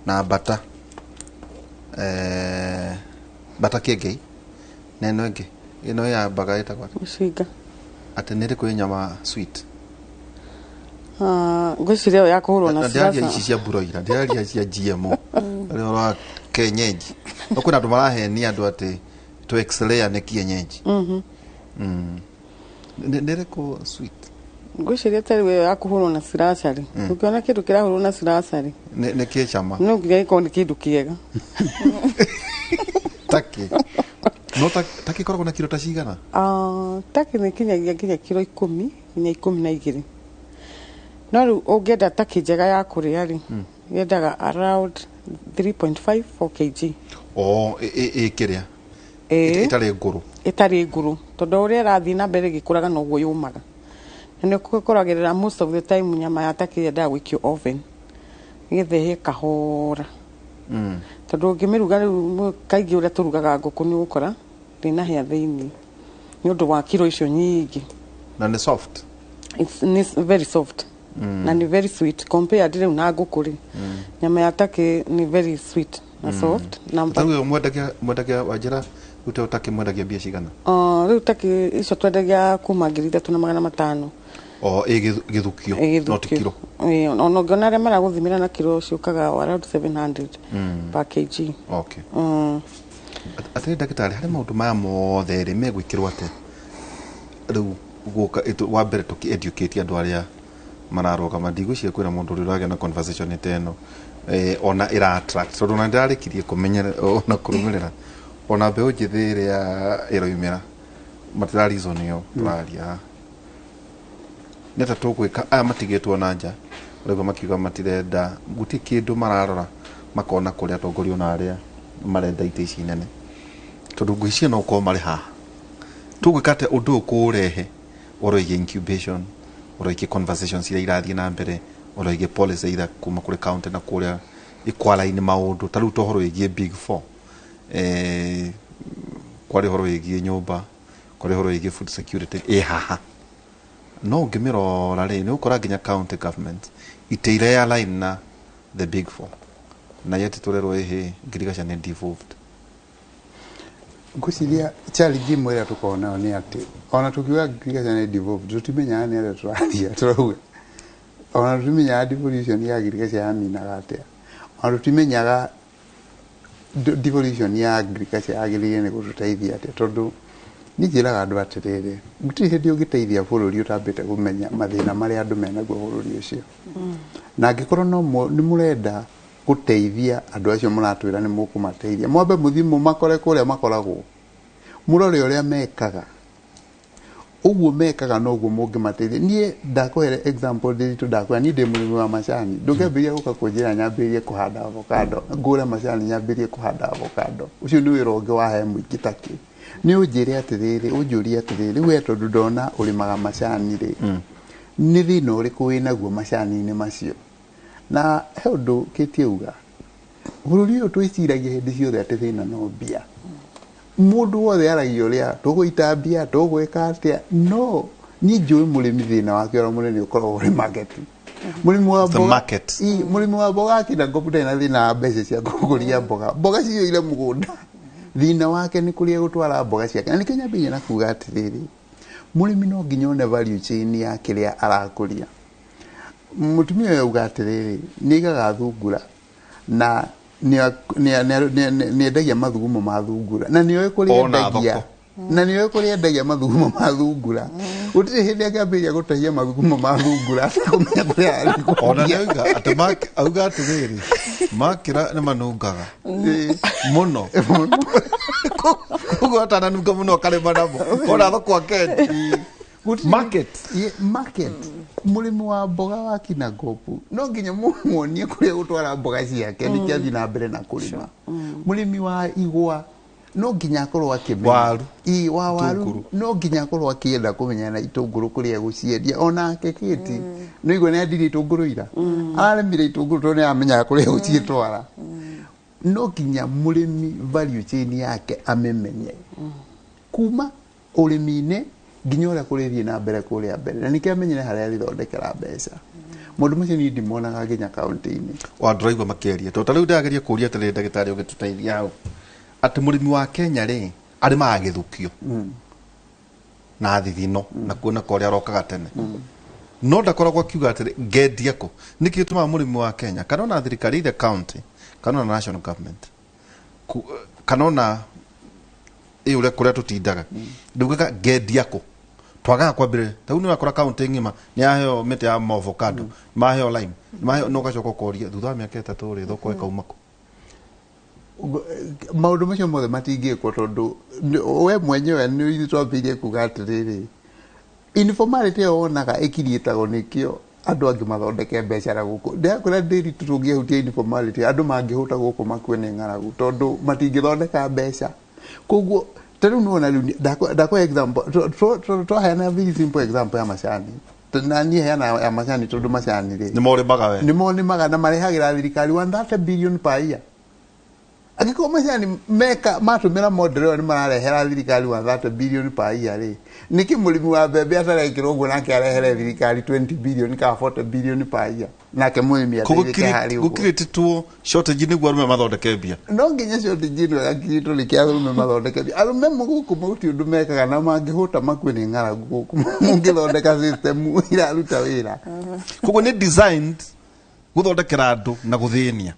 Na mbata, mbata kĩengei na ĩno ĩngĩ, ĩno ya mbaga ĩtagwo atĩa? Mũcinga. Atĩ nĩ ĩrĩkũ ĩ nyama sweet? Ah, ngwĩciria ĩyo ya kũhũrwo na Na ndĩraria sriracha. ici cia broiler, ndĩraria cia GMO, arĩa ũhoro wa kienyeji. No kwĩna andũ marahenia andũ atĩ to X-layer nĩ kienyeji. Nĩ ĩrĩkũ sweet? Ngwĩciria ta rĩu ĩyo ya kũhũrwo na sriracha rĩ, ũngĩona kĩndũ kĩrahũrwo na sriracha rĩ, Nĩ kĩ cama? No nginya gĩkorwo nĩ kĩndũ kĩega. Taki no taki ĩkoragwo na kiro ta cigana? Ah, taki nĩ kinyagia nginya kiro 10 nginya 12. No rĩu ũngĩenda taki njega ya kũrĩa rĩ, yendaga around 3.5 4 kg. O ĩ kĩrĩa Ĩĩ. Ĩtarĩ ngũrũ? Ĩtarĩ ngũrũ, tondũ ũrĩa ĩrathiĩ na mbere ĩgĩkũraga noguo yũmaga. Na nĩ ũkoragĩrĩra most of the time nyama ya taki yendaga gũikio oven nĩgetha ĩhĩe kahora, tondũ ũngĩmĩruga rĩu kaingĩ ũrĩa tũrugaga ngũkũ, nĩ ũgũkora ndĩnahĩa thĩinĩ nĩ ũndũ wa kiro icio nyingĩ. Na nĩ soft? It's, nĩ very soft na nĩ very sweet compared rĩu na ngũkũ rĩ. Nyama ya turkey nĩ very sweet na soft na Rĩu mwendagia wanjĩra rĩu ta turkey mwendagia mbia cigana? Rĩu turkey icio twendagia kuma 3500. O ĩ gĩthukio, no ti kiro? Ĩĩ, ona ũngĩona arĩa maragũthimĩra na kiro ciũkaga around 700 per kg. Atĩrĩ ndagĩtarĩ, harĩ maũndũ maya mothe rĩ, megwĩkĩrwo atĩa rĩu gũka wa mbere tũkĩ educate andũ arĩa mararũgama? Ndigwĩciria kwĩna mũndũ ũrĩa ũragĩa na conversation ta ĩno, ona ĩra attract, tondũ ona ndĩrarĩkirie kũmenyera ona kũrũmĩrĩra ona mbeũ njĩthĩ ĩrĩa ĩroimĩra matira reason ĩyo tũraria nĩ ta tũgwĩka. Aya matigĩtwo na nja ũraigua makiuga matirenda, gũtirĩ kĩndũ mararora makona kũrĩa atongoria ona arĩa marenda itĩ ici nene, tondũ ngwĩciria no gũkorwo marĩ haha. Tũgwĩka atĩa ũndũ ũyũ kũũrehe ũhoro wĩgiĩ incubation, ũhoro wĩgiĩ conversations iria irathiĩ na mbere, ũhoro wĩgiĩ policy either kuma kũrĩ county na kũrĩa ikwara-inĩ, maũndũ ta rĩu ta ũhoro wĩgiĩ Big Four, kwarĩ ũhoro wĩgiĩ nyũmba, kwarĩ ũhoro wĩgiĩ food security ĩ haha, no ũngĩmĩrora rĩ, nĩ ũgũkora nginya county government itĩire align na the Big Four, na yet tũrerwo ĩhĩ ngirigaca nĩ devolved. Ngwĩciria challenge ĩmwe ĩrĩa tũkoragwo nayo nĩ atĩ ona tũkiuga ngirigaca nĩ devolved, tũtimenyaga nĩ arĩa tũraria tũrauga. Ona tũtimenyaga devolution ya ngirigaca yaminaga atĩa. Ona tũtimenyaga devolution ya agriculture yagĩrĩire nĩ gũtũteithia atĩa, tondũ niĩ njĩraga andũ atĩrĩrĩ, gũtirĩ hĩndĩ ũngĩteithia bũrũri ũtambĩte kũmenya mathĩna marĩa andũ menaguo bũrũri ũcio. Na angĩkorwo no nĩ mũrenda gũteithia andũ acio mũratwĩra nĩ mũkũmateithia, mwambe mũthiĩ mũmakore kũrĩa makoragwo, mũrore ũrĩa mekaga, ũguo mekaga noguo mũngĩmateithia. Niĩ ndakũhere example ndĩritũ ndakũhe. Niĩ ndĩ mũrĩmi wa macani. Ndũngĩambĩrĩria gũka kũnjĩra nyambĩrĩrie kũhanda avocado, ngũre macani nyambĩrĩrie kũhanda avocado. Ũcio nĩ wĩra ũngĩ wahe mũingĩ. Takĩ nĩ ũnjĩre atĩrĩrĩ, ũnjũrie atĩrĩrĩ, rĩu we tondũ ndona ũrĩmaga macani rĩ, nĩ thĩna ũrĩkũ wĩnaguo macani-inĩ macio? Na he ũndũ kĩtie uga, bũrũri ũyũ twĩciragia hĩndĩ ciothe atĩ thĩna no mbia. Mũndũ wothe aragia ũrĩa tũgũita mbia, tũgwĩka atĩa, no niĩ njũĩ mũrĩmi thĩna wake ũrĩa mũnene ũkoragwo ũrĩ market. Mũrĩmi wa The mboga market. Ĩ, mũrĩmi wa mboga akĩna ngobu ndarĩ na thĩna wa mbeca cia kũgũria mboga, mboga ciyũire mũgũnda. Thĩna wake nĩ kũrĩa gũtwara mboga ciake. Na nĩkĩo nyambĩrĩria na kuga atĩrĩrĩ, mũrĩmi no nginya one value chain ya kĩrĩa arakũria. Mũtumia ũyũ auga atĩrĩrĩ, nĩ aigaga thungura na nĩ endagia mathugumo ma thungura na nĩoĩ kũrĩa Ona endagia thoko. Na nĩoĩ kũrĩa endagia mathugumo ma thungura. Gũtirĩ hĩndĩ angĩambĩrĩria gũtahia mathugumo ma thungura atekũmenya kũrĩa arĩ Ona nĩ kwendia. auga atĩ auga atĩrĩrĩ, makĩra nĩ manungaga mũno, koguo atananunga mũno akarĩma namo ona thoko akendi. Market. Market. Mũrĩmi wa mboga wa Kinangop no nginya mũmuonie kũrĩa gũtwara mboga ciake nĩkĩo athiĩ na mbere na kũrĩma. Mũrĩmi wa igwa no nginya akorwo akĩmenya Waru. Ĩ, wa waru. Itũngũrũ. No nginya akorwo akĩenda kũmenya na itũngũrũ kũrĩa gũciendia. Onake kĩti no igua nĩ andirie itũngũrũ ira, ararĩmire itũngũrũ tondũ nĩ amenyaga kũrĩa gũciĩtwara. No nginya mũrĩmi value chain yake amĩmenye kuma ũrĩmi-inĩ nginya ũrĩa kũrĩthiĩ na mbere kũrĩa mbere, na nĩkĩo amenyere harĩa arĩthondekera mbeca. Maũndũ macio niĩ ndimonaga nginya kaunti-inĩ. Wa ndũraigua makĩaria tondũ ta rĩu ndĩrageria kũria atĩrĩrĩ, ndagĩtarĩ ũgĩtũteithia hau, atĩ mũrĩmi wa Kenya rĩ arĩmaga gĩthukio na thithino na kuona ka ũrĩa arokaga tene, no ndakoragwo akiuga atĩrĩ ngendia kũ. Nĩkĩ gĩtũmaga mũrĩmi wa Kenya kana ona thirikari, either county kana ona national government, kana ona ĩ ũrĩa kũrĩa tũtindaga ndaugaga ngendia kũ, twagaga kwambĩrĩria? Ta rĩu nĩ ũrakora kaunti ng'ima nĩ yaheo mĩtĩ ya avocado, maheo lime, maheo, no ũgacoka ũkoria thutha wa mĩaka 3 rĩ, thoko ĩkauma kũ? Maũndũ macio mothe matingĩkwo tondũ we mwenyewe nĩ ithuĩ twambĩrĩirie kuga atĩrĩrĩ, informality ĩyo wonaga ĩkiriĩtagwo nĩkĩo andũ angĩ mathondeke mbeca na gũkũ. Ndĩrakwĩra ndĩri tũngĩhutia informality, andũ mangĩhũta gũkũ makue nĩ ng'aragu tondũ matingĩthondeka mbeca. Koguo ta rĩu nĩwona rĩu ndakũhe example, twaheana very simple example ya macani. Na niĩ heana ya macani tondũ macani rĩ nĩ morĩmaga we. Nĩ monĩmaga na marehagĩra thirikari 130 billion per year. Angĩkorwo macani meka matũmĩra model ĩyo nĩ mararehera thirikari 130 billion per year rĩ, nĩkĩ mũrĩmi wa mbembe atarekĩrwo ũguo nake arehere thirikari 20 billion kana 40 billion per year, nake mũrĩmi ateithĩke harĩ ũguo? Gũkirĩtĩtwo shortage nĩguo arũme mathondeke mbia. No nginya shortage ĩno yakirĩtwo nĩ kĩa arũme mathondeke mbia. Arũme gũkũ gũtirĩ ũndũ mekaga na mangĩhũta makue nĩ ng'aragu gũkũ mũngĩthondeka system iraruta wĩra. Koguo nĩ designed gũthondekera andũ na gũthĩnia.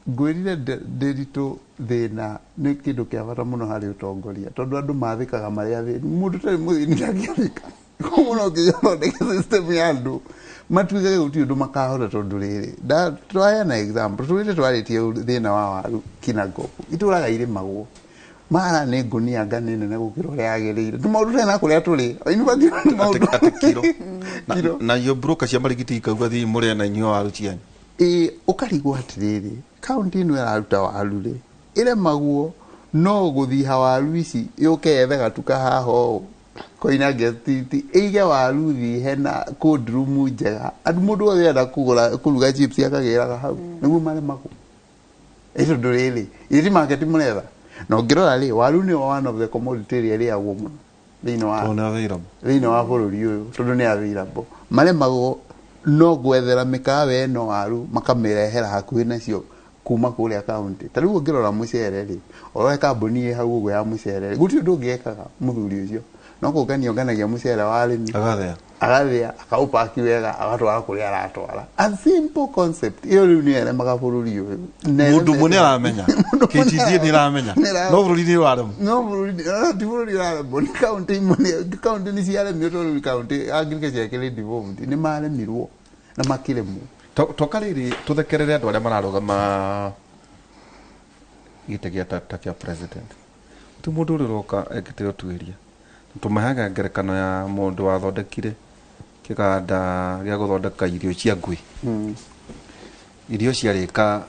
Ngwĩrire ndĩritũ thĩna nĩ kĩndũ kĩa bata mũno harĩ ũtongoria tondũ andũ mathĩkaga marĩ athĩni. Mũndũ ũtarĩ mũthĩni ndangĩathĩka. Koguo no nginya ũthondeke system ya andũ matuĩkage gũtirĩ ũndũ makahota tondũ rĩrĩ twaheana example tũrĩte twarĩtie thĩna wa waru Kinangop itũraga irĩmagwo mara nĩ ngũnia nga nĩ nene gũkĩra ũrĩa yagĩrĩire. Tũ maũndũ tũrĩ na kũrĩa tũrĩ. In fact, nĩ maũndũ atĩ kiro. Kiro. Na iyo broker cia marigiti ikauga thiĩ mũrĩe na inyuĩ waru cianyu. Ĩ ũkarigwo atĩrĩrĩ, kaunti ĩno ĩraruta waru rĩ ĩremagwo no gũthiha waru ici yũke yethe gatuka haha ũũ Koinange Street ĩige waru thihe na cold room njega, andũ mũndũ wothe enda kũgũra kũruga chips akagĩraga hau nĩguo maremagwo. Ĩ tondũ rĩrĩ ĩti market mũretha na ũngĩrora rĩ, waru nĩyo one of the commodity ĩrĩa ĩrĩagwo mũno thĩinĩ wa tondũ nĩ available thĩinĩ wa bũrũri ũyũ tondũ nĩ available. Maremagwo no gwethera mĩkawa ĩno waru makamĩrehera hakuhĩ nacio kuma kũrĩa kaunti. Ta rĩu ũngĩrora mũcere rĩ, ũrore kambuni ĩ hau ũguo ya mũcere rĩ, gũtirĩ ũndũ ũngĩ ekaga mũthuri ũcio no kũngania ũnganagia mũcere wa arĩmi, agathea, agathĩa, akaũpaki wega, agatwara kũrĩa aratwara. A simple concept ĩyo rĩu nĩyo ĩremaga bũrũri ũyũ. Na Mũndũ ũmwe nĩ ĩremete- aramenya. Mũndũ ũmwe KTDA nĩ ĩramenya, nĩ no bũrũri nĩ ũraremwo. No bũrũri ti bũrũri ũraremwo, nĩ kaunti imwe kaunti nĩ ciaremirwo tondũ rĩu kaunti agriculture ĩkĩrĩ devolved nĩ maremirwo na makĩremwo. Toka rĩrĩ tũthekerere andũ arĩa mararũgama gĩtĩ gĩa ta kĩa president. Ti mũndũ ũrĩa ũroka ekĩte ũtuĩria. Tũmaheaga ngerekano ya mũndũ wathondekire kĩganda gĩa gũthondeka irio cia ngui. Irio ciarĩka,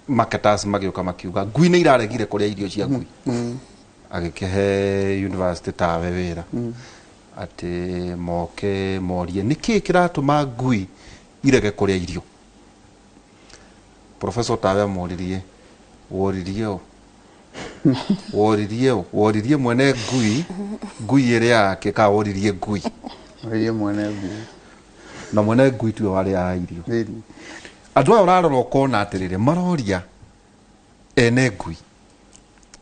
marketers magĩũka makiuga ngui nĩ iraregire kũrĩa irio cia ngui. Agĩkĩhe university tawe wĩra atĩ moke morie nĩkĩĩ kĩratũma ngui irege kũrĩa irio. Professor tawe amoririe, woririe ũ? Woririe ũ? Woririe mwene ngui, ngui ĩrĩa yake, ka woririe ngui? Woririe mwene ngui. Na mwene ngui tiwe warĩaga irio. Really? Andũ aya ũrarora ũkona atĩrĩrĩ, maroria ene ngui,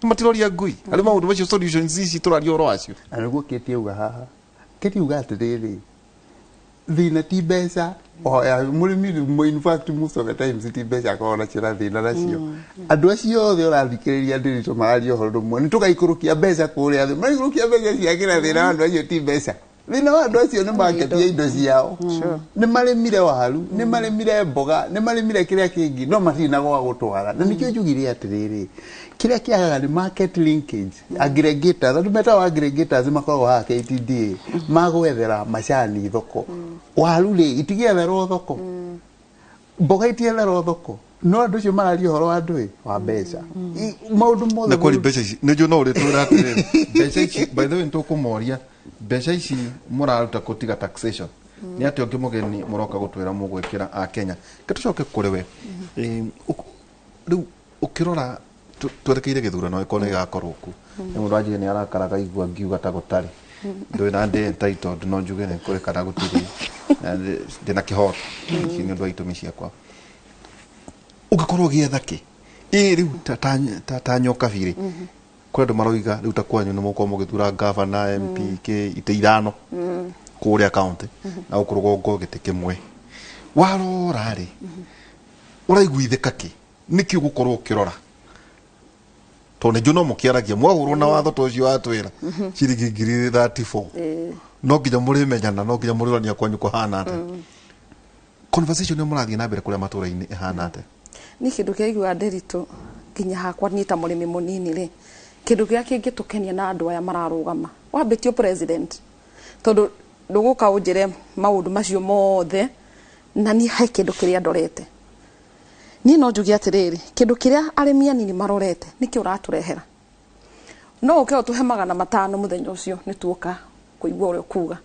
matiroria ngui harĩ maũndũ macio solutions ici tũraria ũhoro wacio. Na nĩguo Kate auga haha, Kate auga atĩrĩrĩ, thĩna ti mbeca. Oya mũrĩmi rĩu, in fact most of the times ti mbeca akoragwo nacio na thĩna nacio. Andũ acio othe ũrathikĩrĩria ndĩritũ mararia ũhoro ũmwe, nĩ tũgaikũrũkia mbeca kũrĩa thĩ, maraikũrũkia mbeca ciakĩra. Thĩna wa andũ acio ti mbeca, thĩna wa andũ acio nĩ market ya indo ciao. Nĩ marĩmire waru, nĩ marĩmire mboga, nĩ marĩmire kĩrĩa kĩngĩ, no matirĩ na gwa gũtwara. Na nĩkĩo njugire atĩrĩrĩ, kĩrĩa kĩagaga nĩ market linkage. Aggregators, andũ metagwo aggregators makoragwo haha KTDA magwethera macani thoko, waru rĩ itigĩetherwo thoko, mboga itietherwo thoko, no andũ acio mararia ũhoro wa ndũĩ wa mbeca. Maũndũ mothe Na kweri mbeca ici nĩ njũ no ũrĩtwĩra atĩrĩrĩ, mbeca ici, by the way, nĩtũkũmoria mbeca ici mũraruta kũtiga taxation nĩ atĩ ũngĩ mũgeni mũroka gũtwĩra mũgwĩkĩra a Kenya. Ke tũcoke kũrĩ we. Rĩu ũkĩrora twerekeire gĩthurano ĩkorwo nĩ gĩgakorwo ku nĩ mũndũ anjire nĩ arakaraga igua ngiuga ta gũtarĩ ndũĩ na ndĩ entitled no njuge nĩ kũrĩ kana gũtirĩ. Na ndĩna kĩhoto ici nĩ ũndũ wa itũmi ciakwa. Ũngĩkorwo ũgĩetha kĩ ĩ rĩu ta Nyokabi rĩ, kũrĩ andũ maroiga rĩu ta kwanyu nĩ mũgũkorwo mũgĩthura gavana, MP, kĩ itĩ ithano kũrĩa county na gũkũ rũgongo gĩtĩ kĩmwe. Warora rĩ, ũraiguithĩka kĩ? Nĩkĩ ũgũkorwo ũkĩrora? Tondũ nĩ njũĩ no mũkĩaragia mwahũrwo na watho ta ũcio watwĩra ciringi ngiri 34, no nginya mũrĩmenyana, no nginya mũrĩrania kwanyu kũhana atĩa. Conversation ĩyo mũrathiĩ na mbere kũrĩa matũra-inĩ ĩhana atĩa? Niĩ kĩndũ kĩrĩa iguaga Nderitu, nginya hakwa niĩ ta mũrĩmi mũnini rĩ, kĩndũ kĩrĩa kĩngĩtũkenia na andũ aya mararũgama wambĩtio president, tondũ ndũgũka ũnjĩre maũndũ macio mothe na niĩ he kĩndũ kĩrĩa ndorete. Niĩ no njuge atĩrĩrĩ, kĩndũ kĩrĩa arĩmi anini marorete nĩkĩo ũratũrehera. No ũke ũtũhe 500 mũthenya ũcio nĩ tuoka kũigua ũrĩa ũkuga,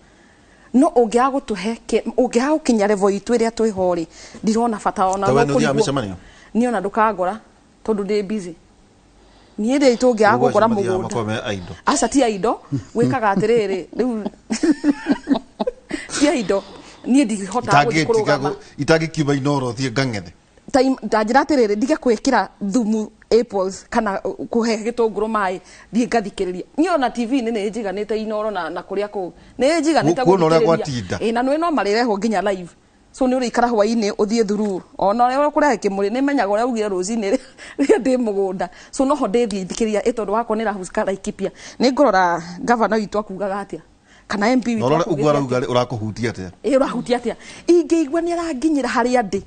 no ũngĩaga gũtũhe, ũngĩaga gũkinya level itũ ĩrĩa twĩho rĩ, ndirona bata ona. Ta we nĩ ũthiaga mĩcemanio? Niĩ ona ndũkangora tondũ ndĩ busy. Niĩ rĩ, tũngĩaga Ũguo gũkora acio mathiaga mũgũnda makoragwo me idle. Aca, ti aindo. Gwĩkaga atĩrĩrĩ, rĩu ti aindo, niĩ ndihotaga gũthiĩ kũrũgama. Itangĩkiuma Inoro thiĩ ngang'ethe. Ta njĩra atĩrĩrĩ, ndige gwĩkĩra thumu apples kana kũhe gĩtũngũrũ maĩ, thiĩ ngathikĩrĩria. Niĩ ona TV-inĩ nĩ njiganĩte Inoro na kũrĩa kũu nĩ njiganĩte. Kuona ũrĩa gũthikĩrĩria. Gwatinda. Ĩ, na nĩ no marĩrehwo nginya live, so nĩ ũrĩikara hwainĩ ũthiĩ through ona ũrĩa ũkũrehe kĩmũrĩ. Nĩ menyaga ũrĩa ugire rũcinĩ rĩrĩa ndĩ mũgũnda, so noho ndĩthiĩ thikĩrĩria ĩ, tondũ wakwa nĩ rahusika Laikipia, nĩ ngũrora gavana witũ akugaga atĩa kana MP Na witũ ũrore akugĩte ũguo atĩa. arauga rĩ, ũrakũhutia atĩa? Ĩ, ũrahutia atĩa? Ingĩigua nĩ aranginyĩra harĩa ndĩ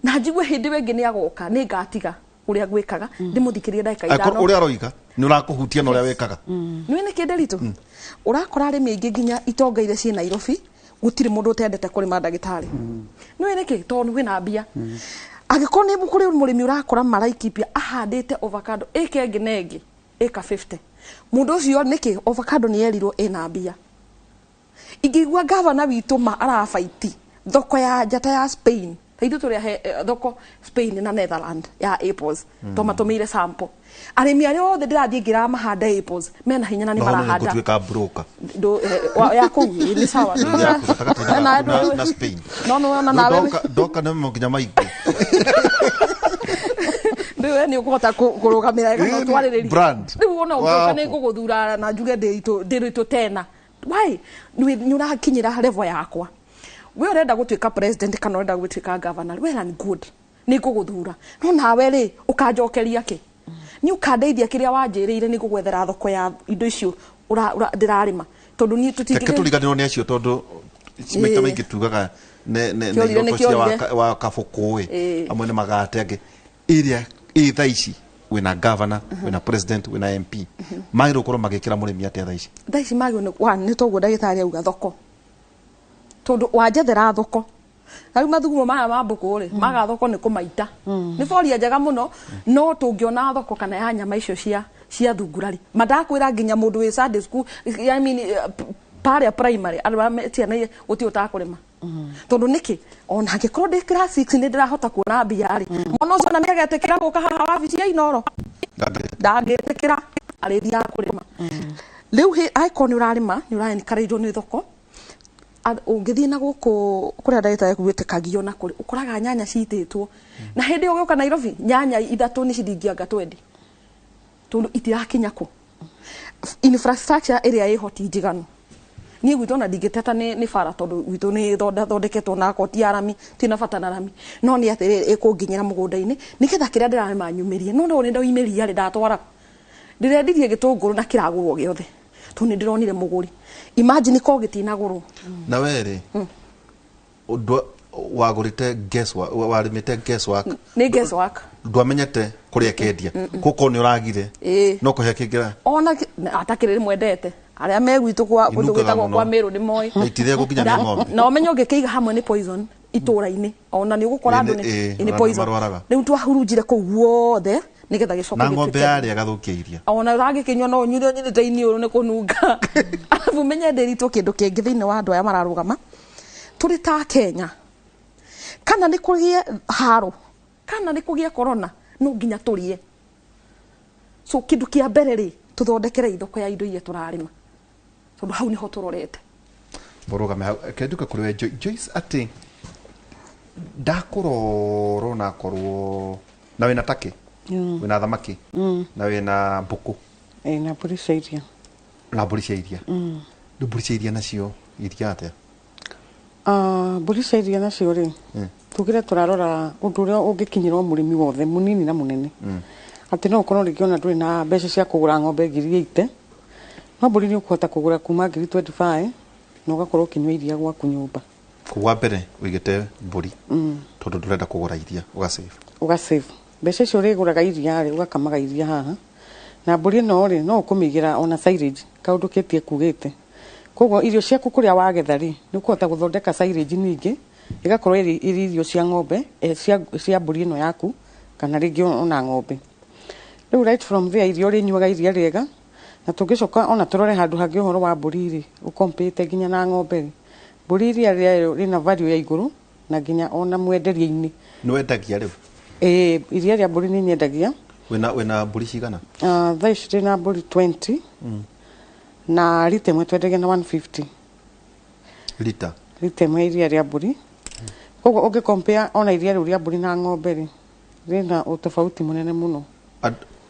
na njigue hĩndĩ ĩyo ĩngĩ nĩ agoka, nĩ ngatiga ũrĩa ngwĩkaga ndĩmũthikĩrie ndagĩka Angĩkorwo 5. ũrĩa aroiga nĩ ũrakũhutia na ũrĩa wĩkaga. Nĩ nĩ kĩndĩ ritũ ũrakora arĩmi aingĩ nginya itonga iria ciĩ Nairobi, gũtirĩ mũndũ ũtendete kũrĩma, ndagĩtarĩ. Nĩ nĩkĩ? Tondũ kwĩna mbia. Angĩkorwo nĩ kũrĩ mũrĩmi ũrakora Maraikipia ahandĩte avocado ĩka ĩngĩ na ĩngĩ ĩka 50, mũndũ ũcio nĩkĩ? Avocado nĩ erirwo ĩna mbia. Ingĩigua gavana witũ ma arabaiti thoko ya njata ya Spain, ta ithuĩ tũrĩa he thoko Spain na Netherland ya apples, to matũmĩire sample arĩmi arĩa othe ndĩrathiĩ ngĩraga mahande apples mena hinya na nĩ No hono marahanda. gũtuĩka broker. Ya kũu nĩ sawa. Ya kũu gatagatĩ-inĩ Na- na Spain. No ona Rĩu nawe ndoka nĩ nginya maingĩ. Rĩu we nĩ ũkũhota kũrũgamĩra wega na Ĩĩ, ũtwarĩrĩrie. Brand. Rĩu ona ũngĩũka Wow. nĩ ngũgũthura na njuge ndĩritũ tena. Why? Nĩ ũrakinyĩra level yakwa. We ũrenda gũtuĩka president kana ũrenda gũtuĩka governor, well and good, nĩ ngũgũthura, no nawe rĩ, ũkanjokeria kĩ? Nĩ ũkandeithia kĩrĩa wanjĩrĩire, nĩ ngũgwethera thoko ya indo icio ndĩrarĩma, tondũ niĩ Reke tũtingĩ tũriganĩrwo nĩ acio, tondũ maita maingĩ tugaga nĩ Kĩorire nĩ iroto cia kĩorire. wa kabũkũ ĩ. Amwe nĩ magate angĩ ĩrĩa ĩ thaa ici wĩna governor, wĩna president, wĩna MP, magĩrĩirwo gũkorwo magĩkĩra mũrĩmi atĩa thaa ici? Thaa ici magĩrĩirwo nĩ one, nĩ toguo ndagĩtarĩ auga, thoko, tondũ wanjethera thoko na rĩu mathugumo maya ma mbũkũ rĩ, maga thoko nĩ kũmaita, nĩ boria njega mũno. No tũngĩona thoko kana ya nyama icio cia thungura rĩ, mandakwĩra nginya mũndũ wĩ Sunday school, I mean, parĩa primary, andũ arĩa ciana gũtirĩ ũtakũrĩma, tondũ nĩkĩ? Ona angĩkorwo ndĩ class 6 nĩ ndĩrahota kuona mbia rĩ, mwana ũcio ona nĩagetĩkĩra gũka haha wabici ya Inoro? Ndangĩtĩkĩra, arĩthiaga kũrĩma. Rĩu angĩkorwo nĩ ũrarĩma, nĩ ũra encourage nĩ thoko. Ũngĩthiĩ na gũkũ kũrĩa ndagĩtarĩ gwĩtĩkagio na kũrĩ ũkoraga nyanya citĩtwo, na hĩndĩ ĩyo ũgĩũka Nairobi nyanya ithatũ nĩ ciringi anga 20, tondũ itirakinya kũ infrastructure ĩrĩa ĩho ti njiganu. Niĩ gwitũ ona ndingĩteta nĩ bara, tondũ gwitũ nĩ thondeketwo na koti ya rami, tina bata na rami, no nĩ atĩrĩrĩ, ĩkũnginyĩra mũgũnda-inĩ nĩgetha kĩrĩa ndĩrarĩma nyumĩrie. No nĩ ndoimĩria rĩ, ndatwara ndĩrendirie gĩtũngũrũ na kĩragũrwo gĩothe, tondũ nĩ ndĩronire mũgũri. Imagine ko gĩtinagũrwo. Na we rĩ, wagũrĩte guesswork, warĩmĩte guesswork? Nĩ guesswork. Ndwamenyete kũrĩa kendia kũkorwo nĩ ũragire? Ĩĩ. No kũhe kĩngĩra. Ona atakĩrĩ mwendete arĩa me gwitũ kwa kũndũ Inungaga gwĩtagwo mũno. kwa Mĩrũ nĩ moĩ. Na itirĩagwo nginya nĩ ng'ombe. Na ũmenye ũngĩkĩiga hamwe nĩ poison itũra-inĩ, ona nĩ ũgũkora Ĩ, andũ ĩ, nĩ ona poison. marwaraga. Rĩu twahurunjire kũu guothe nĩgetha gĩcoke Na ng'ombe gĩtuĩke- yarĩa gathũkia iria. Ona ũragĩkĩnyua no ũnyure ũnyitĩte iniũrũ nĩ kũnunga. Arabu menye ndĩritũ kĩndũ kĩngĩ thĩinĩ wa andũ aya mararũgama, tũrĩ ta Kenya, kana nĩ kũgĩe haro kana nĩ kũgĩe corona, no nginya tũrĩe. So kĩndũ kĩa mbere rĩ, tũthondekere ithoko ya indo iria tũrarĩma, tondũ hau nĩho tũrorete. Mũrũgame hau. Kenduka kũrĩ we Joyce atĩ ndakũrorwo na korwo na wĩna takĩ, wĩna thamaki, na wĩna mbũkũ. Ĩ, na mbũri cia iria. Na mbũri cia iria. Rĩu mbũri cia iria nacio iria atĩa? Ah, mbũri cia iria nacio rĩ, tugire tũrarora ũndũ ũrĩa ũngĩkinyĩrwo mũrĩmi wothe, mũnini na mũnene, atĩ no ũkorwo rĩngĩ ona ndũrĩ na mbeca cia kũgũra ng'ombe 80,000, no mbũri nĩ ũkũhota kũgũra kuma 25,000 na ũgakorwo ũkĩnyua iria gwaku nyũmba. Wa mbere ũigĩte mbũri tondũ ndũrenda kũgũra iria, ũgasave. Ũgasave mbeca icio ũrĩgũraga iria rĩ, ũgakamaga iria haha na mbũri ĩno rĩ, no ũkũmĩigĩra ona silage, kaũndũ ketie kugĩte. Koguo irio ciaku kũrĩa wagetha rĩ, nĩ ũkũhota gũthondeka silage, ningĩ ĩgakorwo ĩrĩ irio cia ng'ombe, cia mbũri ĩno yaku kana rĩngĩ ona ng'ombe. Rĩu right from there iria ũrĩnyuaga iria rĩega. Na tũngĩcoka ona tũrore handũ hangĩ ũhoro wa mbũri rĩ, ũkompĩte nginya na ng'ombe rĩ, mbũri iria rĩayo rĩna value ya igũrũ na nginya ona mwenderia-inĩ. Nĩ wendagia rĩu? Ĩĩ, iria rĩa mbũri nĩ nyendagia. Wĩna mbũri cigana? Thaa ici ndĩna mbũri 20 na rita ĩmwe twendagia na 150. Lita? Rita ĩmwe iria rĩa mbũri. Koguo ũngĩ compare ona iria rĩu rĩa mbũri na ng'ombe rĩ, rĩna ũtofauti mũnene mũno.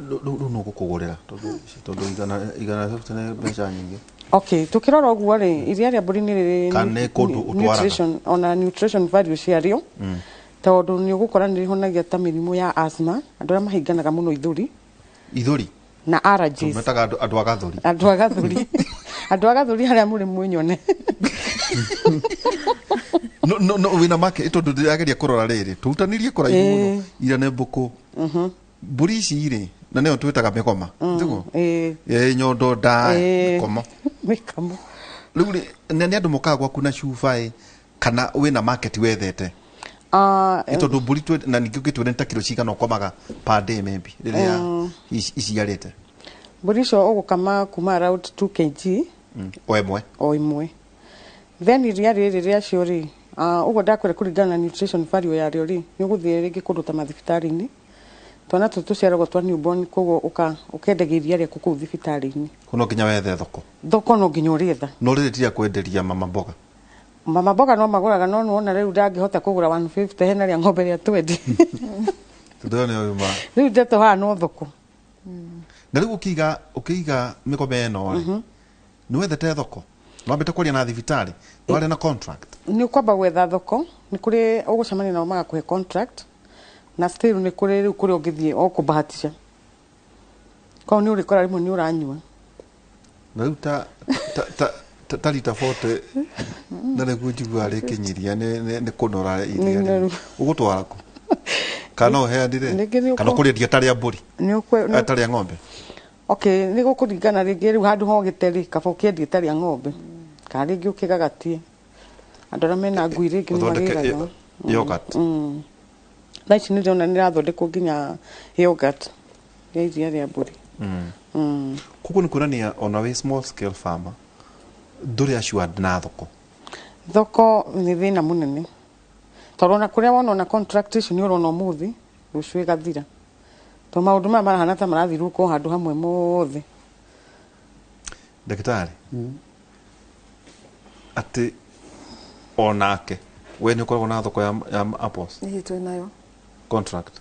Rĩu nũ ũgũkũgũrĩra, tondũ 150 nĩ mbeca nyingĩ? Okay, tukĩrora ũguo rĩ, iria rĩa mbũri nĩ rĩrĩ Kana nĩ kũndũ ũtwaraga? Nutrition, ona nutrition value ciarĩo, tondũ nĩ ũgũkora nĩ rĩhonagia ta mĩrimũ ya asthma, andũ arĩa mahinganaga mũno ithũri. Ithũri. Na allergies. Metaga andũ a gathũri. Andũ a gathũri, andũ a gathũri harĩa mũrĩ mwĩnyone. No wĩna make, tondũ ndĩrageria kũrora rĩrĩ tũrutanirie kũraihu mũno ira nĩ mbũkũ, mbũri ici rĩ, na nĩyo twĩtaga mĩgoma, tiguo? Ĩĩ. Ĩ nyondo ndaya. Ĩĩ. Mĩkomo. Mĩkamo. Rĩu rĩ, nĩ andũ mokaga gwaku na cuba ĩ, kana wĩna market wethete? Ah, Ĩ tondũ mbũri na ningĩ ũngĩtwĩre nĩ ta kiro cigana ũkomaga per day maybe rĩrĩa iciarĩte? Mbũri icio ũgũkama kuma around 2 kg. O ĩmwe? O ĩmwe. Then iria rĩrĩ rĩacio rĩ, ũguo ndakwĩra, kũringana na nutrition value yarĩo rĩ, nĩ ũgũthiĩ rĩngĩ kũndũ ta mathibitarĩ-inĩ, twana tũtũ tũciaragwo twa newborn, koguo ũkendagia iria rĩaku kũu thibitarĩ-inĩ. Kũ no nginya wethe thoko? Thoko no nginya ũrĩetha. No rĩrĩ tiria kwenderia mama mboga? Mama mboga no magũraga, no nĩwona rĩu ndangĩhota kũgũra 150 hena rĩa ng'ombe rĩa 20. Tondũ ĩyo nĩyo yuma. Rĩu ndeto haha no thoko. Na rĩu ũkĩiga mĩgoma ĩno rĩ, nĩ wethete thoko? Nĩ wambĩte kwaria na thibitarĩ? Nĩ warĩ na contract? Nĩ ũkwamba gwetha thoko. Nĩ kũrĩ ũgũcemania nao magakũhe contract, na still nĩ kũrĩ rĩu kũrĩa ũngĩthiĩ o kũbahatisha, koguo nĩ ũrĩkora rĩmwe nĩ ũranyua. Na rĩu ta rita 40 na nĩguo njiguaga rĩkĩnyiria nĩ kũnora iria. Nĩ rĩ noru. Ũgũtwara kũ, kana no ũheanire? Rĩngĩ nĩ Kana ũkũrĩendia ta rĩa mbũri? Nĩ ũkwe Ta rĩa ng'ombe? Okay, nĩ gũkũringana. Rĩngĩ rĩu handũ hogĩte rĩ, kaba ũkĩendie ta rĩa ng'ombe, kana rĩngĩ ũkĩgagatie andũ arĩa mena ngui rĩngĩ nĩ Ũthondeke magĩraga. Yogurt. Thaa ici nĩ ndĩrona nĩ ĩrathondekwo nginya yogurt ya iria rĩa mbũri. Koguo nĩ kuonania ona wĩ small scale farmer ndũrĩ assured na thoko. Thoko nĩ thĩna mũnene, tondũ ona kũrĩa wona ona contract icio nĩ ũrona ũmũthĩ, rũciũ ĩgathira, tondũ maũndũ maya marahana ta marathirũka o handũ hamwe mothe. Ndagĩtarĩ, atĩ onake we nĩ ũkoragwo na thoko ya apples? Nĩ twĩ nayo. Contract?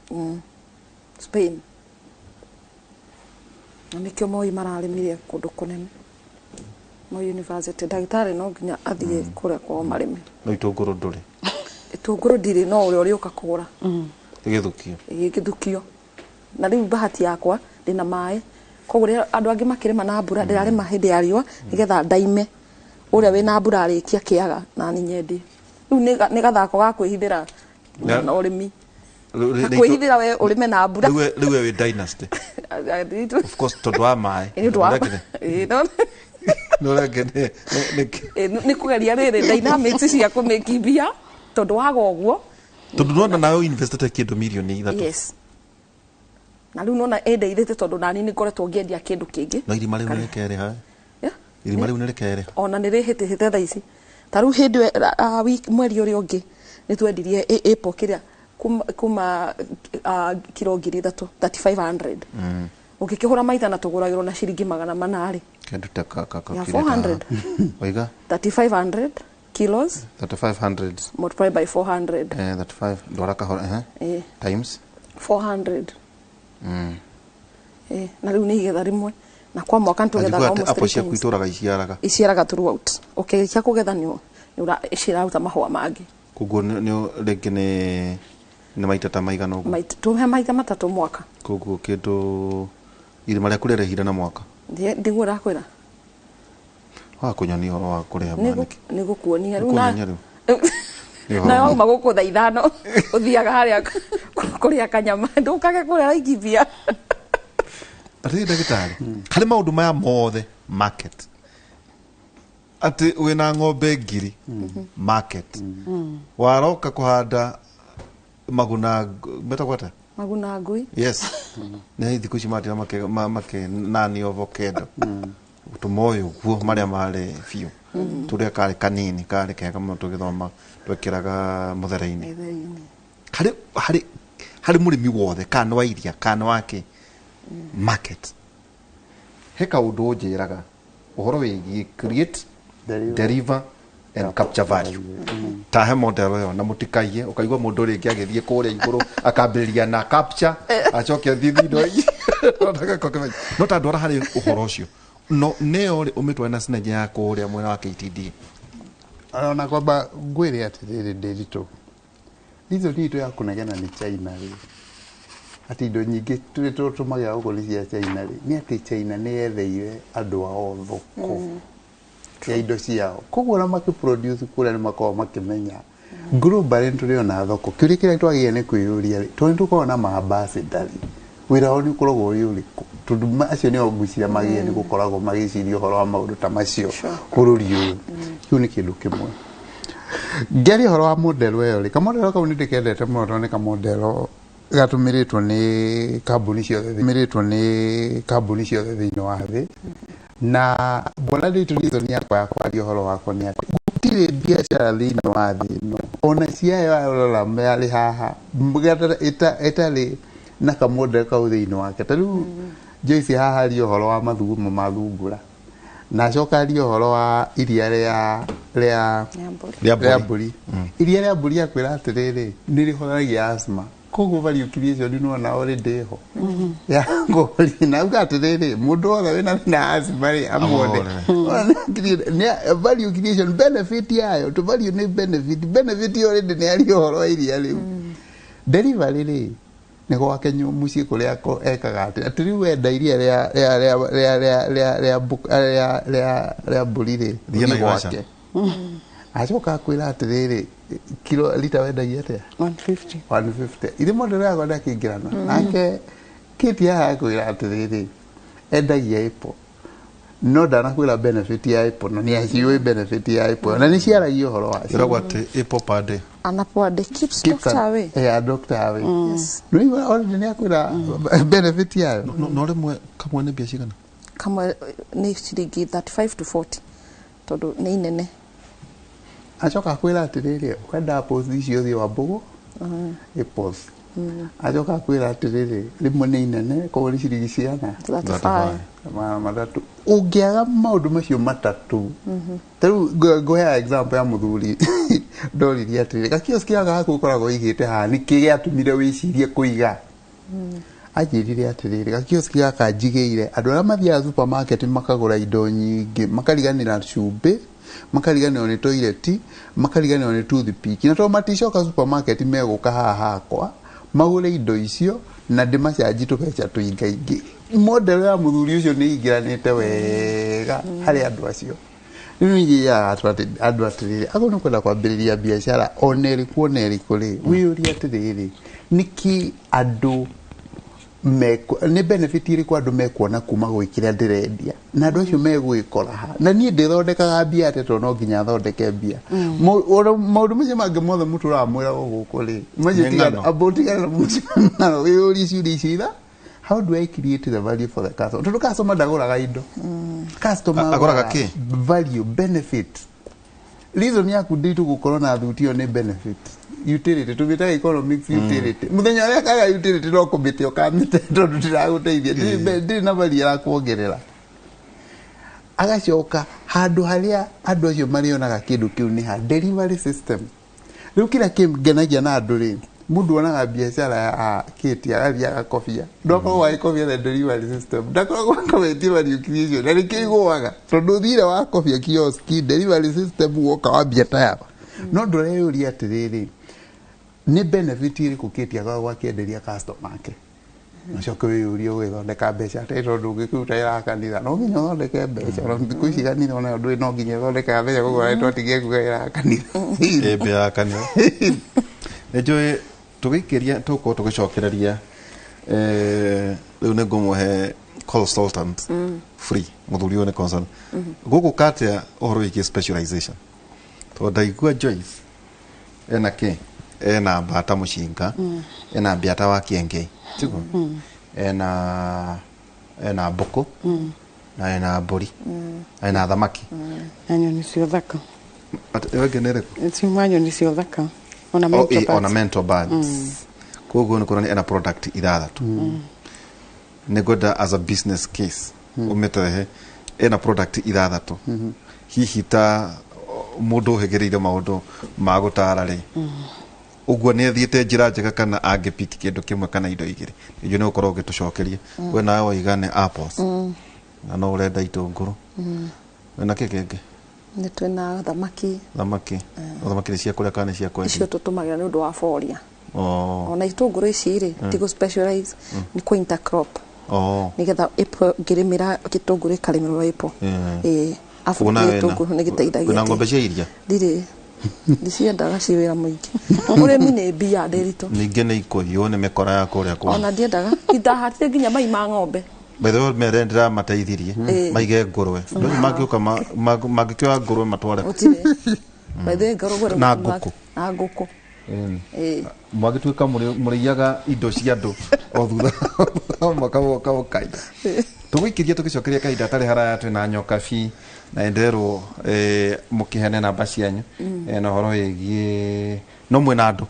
Spain, na nĩkĩo Moi mararĩmire kũndũ kũnene, Moi University. Ndagĩtarĩ no nginya athiĩ kũrĩa kwao marĩme. No itũngũrũ ndũrĩ? Itũngũrũ ndirĩ, no ũrĩa ũrĩũka kũgũra. Ĩgĩthukio. Ĩgĩthukio. Na rĩu bahati yakwa ndĩna maĩ, koguo rĩrĩa andũ angĩ makĩrĩma na mbura, ndĩrarĩma hĩndĩ ya riũa nĩgetha ndaime ũrĩa wĩna mbura arĩkia kĩaga na ni nyendie. Rĩu nĩ gathako ga kwĩhithĩra na ũrĩmi. Kwĩhithĩra we ũrĩme na mbura. Rĩu we wĩ dynasty, of course, tondũ wa maĩ. Nĩ ũndũ wa Ĩĩ, no reke Ĩĩ, nĩ kũgeria rĩrĩ dynamics cia kũmĩkimbia, tondũ waga ũguo. Tondũ nona nawe investete kĩndũ 3 mirioni. Yes, na rĩu nona ĩndeithĩtie, tondũ nani nĩ ngoretwo ngĩendia kĩndũ kĩngĩ. No irima rĩu nĩ rĩkerĩha? Yeah. Irima rĩu nĩ rĩkerĩha? Ona nĩ rĩhĩtĩhĩte thaa ici. Ta rĩu hĩndĩ ĩyo, mweri ũrĩa ũngĩ nĩ twendirie apple kĩrĩa kuma kiro 3,000, 3500. Ũngĩkĩhũra maita na tũgũragĩrwo na ciringi 400 rĩ. Kenduta ka ka Ya 400. Waiga 3500 kilos 3500 multiplied by 400. 35 ndwara kahora times 400. Na rĩu nĩ igetha rĩmwe na kwa mwaka nĩtũgethaga almost apple three ciaku times. itũraga iciaraga Iciaraga throughout. Ũkĩrĩkia kũgetha nĩ ciraruta mahũa mangĩ. Koguo nĩ rĩngĩ nĩ maita ta maigana ũguo. Tũhe maita matatũ mwaka. Koguo kĩndũ irima rĩaku rĩarĩhire na mwaka. Ndiguo ndakwĩra. Wa kũnyonia ũhoro wa kũrĩha manĩkĩ. Nĩgũkuonia rĩu na na wauma gũkũ thaa ithano ũthiaga harĩa kũrĩa kanyama ndũkage kũrĩa Laikipia. Atĩ ndagĩtarĩ harĩ maũndũ maya mothe market atĩ wĩna ng'ombe 1000 market waroka kũhanda maguna metagwo atĩa? Maguna ngui. Yes. Nĩ thikũ ici matira make nani avocado tũmoĩ ũguo marĩa marĩ biũ tũrĩa karĩ kanini karĩ kega mũno tũgĩthoma twekĩraga mũthere-inĩ. Harĩ mũrĩmi wothe kana nĩ wa iria kana wa kĩ market he kaũndũ ũnjĩraga ũhoro wĩgiĩ create, deliver and capture value. Ta he model ĩyo na mũtikaiye ũkaigua mũndũ rĩngĩ agĩthiĩ kũrĩa igũrũ akambĩrĩria na capture acoke athiĩ thino. No ta ndwara harĩ ũhoro ũcio no nĩyo rĩ ũmĩtware na synergy ya kũrĩa mwena wa KTDA. Ona kwamba ngwĩre atĩrĩrĩ Ndĩritũ, reason itũ ya kũnegena nĩ China rĩ, atĩ indo nyingĩ tũtũmagĩra gũkũ nĩ cia China rĩ, nĩ atĩ China nĩ yetheire andũ ao thoko ya indo ciao. Koguo ona makĩproduce kũrĩa nĩ makoragwo makĩmenya globally nĩ tũrĩ ona thoko. Kĩũria kĩrĩa twagĩrĩire nĩ kwĩyũria rĩ, tondũ nĩ tũkoragwo na ma-ambassador rĩ, wĩra wao nĩ ũkoragwo ũrĩ ũrĩkũ? Tondũ acio nĩo ngwĩciria magĩrĩire nĩ gũkoragwo magĩciria ũhoro wa maũndũ ta macio bũrũri ũyũ. Kĩu nĩ kĩndũ kĩmwe. Ngĩaria ũhoro wa model ĩyo rĩ, kamodel kau nĩ ndĩkendete mũno tondũ nĩ kamodel gatũmĩrĩtwo nĩ kambuni ciothe mĩrĩtwo nĩ kambuni ciothe thĩinĩ wa thĩ. Na mbona nditũ reason yakwa ya kwaria ũhoro wakwa nĩ atĩ gũtirĩ biacara thĩinĩ wa thĩ ĩno ona ciayo rora yarĩ haha ĩtarĩ na kamodel kau thĩinĩ wake. Ta rĩu Joyce haha aria ũhoro wa mathugumo ma thungura na acoka aria ũhoro wa iria rĩa mbũri. Iria rĩa mbũri akwĩra atĩrĩrĩ nĩ rĩhonagia asthma. Koguo value creation nĩ wona already ĩho ya ngori na uga atĩrĩrĩ mũndũ wothe wĩna thĩna wa asthma rĩ amuone. Value creation benefit yayo to value nĩ benefit already nĩ aria ũhoro wa iria rĩu. Delivery rĩ nĩ gwake mũciĩ kũrĩa ekaga atĩ rĩu wenda iria rĩa mbũri rĩ Thiĩ gwake. Acoka akwĩra atĩrĩrĩ kilo lita wendagia atĩa? 150. 150. Ithe model yakwa ndakĩingĩrana nake Kate haha akwĩra atĩrĩrĩ endagia apple no ndanakwĩra benefit ya apple na nĩ aciũĩ benefit ya apple na nĩ ciaragia ũhoro wacio. Ĩragwo atĩ apple per day. An apple a day keeps doctor away. Doctor away. Nĩ already nĩ akwĩra benefit yayo. No rĩmwe kamwe nĩ mbia cigana? Kamwe nĩ ciringi 35 to 40 tondũ nĩ inene. Acoka akwĩra atĩrĩrĩ wenda apples icio thiĩ wa mbũgũ apples. Acoka akwĩra atĩrĩrĩ rĩmwe nĩ inene koguo nĩ ciringi cigana? 35. Matatũ. Ũngĩaga maũndũ macio matatũ ta rĩu ngũheaga example ya mũthuri ndoririe atĩrĩrĩ gakioski gaka gaku ũkoragwo ũigĩte haha nĩkĩ gĩatũmire wĩcirie kũiga? Anjĩrire atĩrĩrĩ gakioski gaka njigĩire andũ arĩa mathiaga supermarket makagũra indo nyingĩ makariganĩra cumbĩ makariganĩrwo nĩ toilet makariganĩrwo nĩ toothpick na tondũ maticoka supermarket megũka haha hakwa magũre indo icio na ndĩmacanji tũbeca tũingaingĩ. Model ya mũthuri ũcio nĩ ingĩranĩte wega harĩ andũ acio. Rĩu njĩraga andũ atĩrĩrĩ akorwo nĩ ũkwenda kwambĩrĩria biacara ona ĩrĩkũ ona ĩrĩkũ rĩ wĩyũrie atĩrĩrĩ nĩkĩ andũ nĩ benefit ĩrĩkũ andũ mekuona kuma gwĩ kĩrĩa ndĩrendia na andũ acio megwĩkora ha na niĩ ndĩthondekaga mbia atĩa tondũ no nginya thondeke mbia. Maũndũ macio mangĩ mothe mũtũraga mwĩragwo gũkũ rĩ macio tigana na wĩyũrie ciũria icio itha how do I create the value for the customer? Tondũ customer ndagũraga indo. Customer agũraga kĩ? Value, benefit. Reason yaku nditũ gũkorwo na thuti ĩyo nĩ benefit. Utility, tũmĩtaga economics utility. Mũthenya ũrĩa kaga utility no kũmĩte ũkamĩte tondũ ndĩragũteithia. Ndĩrĩ na value ĩrakuongerera. Agacoka handũ harĩa andũ acio marĩonaga kĩndũ kĩu nĩ ha delivery system. Rĩu kĩrĩa kĩngenagia na andũ rĩ, mũndũ onaga biacara ya kĩti agathiĩ agakobia, ndakoragwo agĩkobia the delivery system, ndakoragwo akobetie Mariũki ũcio, na nĩkĩo igũaga tondũ ũthire wakobia kioski delivery system woka wambia tayaba. No ndũreyũria atĩrĩrĩ, nĩ benefit ĩrĩkũ kĩti akoragwo akĩenderia customer ake? Ũcoke wĩyũrie ũgĩthondeka mbeca atĩ, tondũ ũngĩkĩruta wĩra wa kanitha no nginya ũthondeke mbeca. Ona thikũ ici kanitha onayo ndũĩ, no nginya ĩthondekaga mbeca, koguo twatigie kuga wĩra wa kanitha. Ĩmbĩ ya kanitha nĩ njũĩ tũgĩikĩria tũgũkorwo tũgĩcokereria. Rĩu nĩ ngũmũhe consultant free, mũthuri ũyũ nĩ consultant gũkũ katia ũhoro wĩgiĩ specialization, tondũ ndaigua Joyce ena kĩ, ena mbata mũcinga, ena mbiata wa kĩengei, tiguo, ena mbũkũ na ena mbũri na ena thamaki Na nyoni cia ũthaka. Ĩyo ĩngĩ nĩ ĩrĩkũ? Ciuma nyoni cia ũthaka ona Oh, mental ĩ, birds. Ornamental birds. Koguo nĩ kuonania ena product ithathatũ. Nĩ ngwenda as a business case ũmĩterehe ena product ithathatũ, hihi ta mũndũ ũhĩgĩrĩire maũndũ ma gũtara rĩ, ũguo nĩ athiĩte njĩra njega kana angĩpiki kĩndũ kĩmwe kana indo igĩrĩ. Nĩnjũĩ nĩ ũgũkorwo ũgĩtũcokeria. We nawe waiga nĩ apples na no ũrenda itũngũrũ wĩna kĩ kĩngĩ? Nĩ twĩna thamaki. Thamaki, thamaki nĩ cia kũrĩa kana nĩ cia Icio kwendia? tũtũmagĩra nĩ ũndũ wa boria. Oh. Ona itũngũrũ ici rĩ, ti gũ specialize, nĩ kũ intercrop nĩgetha April ngĩrĩmĩra gĩtũngũrũ ĩkarĩmĩrwo April. Ĩĩ, arabu Kuona wĩna gĩtũngũrũ nĩ gĩteithagia wĩna ng'ombe tĩri. cia iria? Ndirĩ, ndiciendaga, ci wĩra mũingĩ. Ũrĩmi nĩ mbia ndĩritũ. Ningĩ nĩ ikũiywo nĩ mĩkora ya kũrĩa kũngĩ. Ona ndiendaga, ndahatire nginya mai ma ng'ombe. By the way, mere ndĩramateithirie maige ngũrwe. Andũ acio mangĩũka mangĩkĩoya ngũrwe matware kũ? Gũtirĩ, by the way, ngoragwo Na ngũkũ. Na ngũkũ. Ĩĩ. Mwagĩtuĩka mũrĩiyaga indo cia andũ o thutha wa mwaka woka ũkaiya. Tũgũikĩria tũgĩcokeria kahinda atarĩ haraya twĩna Nyokabi na nderwo mũkĩheane namba cianyu na ũhoro wĩgiĩ no mwĩna andũ,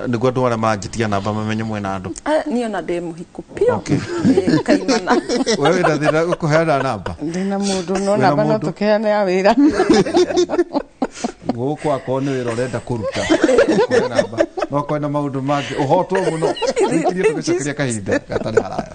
nĩguo andũ arĩa maranjĩtia namba mamenye mwĩna andũ. Eh, niĩ ona ndĩ mũhiku piũ. Okay. Ĩĩ, kaimana. We wĩna thĩna gũkũheana namba? Ndĩna mũndũ no Wĩna namba no mũndũ? tũkĩheane ya wĩra. Gũkũ akorwo nĩ wĩra ũrenda kũruta, kũhe namba, no kwenda maũndũ mangĩ ũhotwo mũno. Tũgĩkirie tũgĩcokeria kahinda gatarĩ haraya.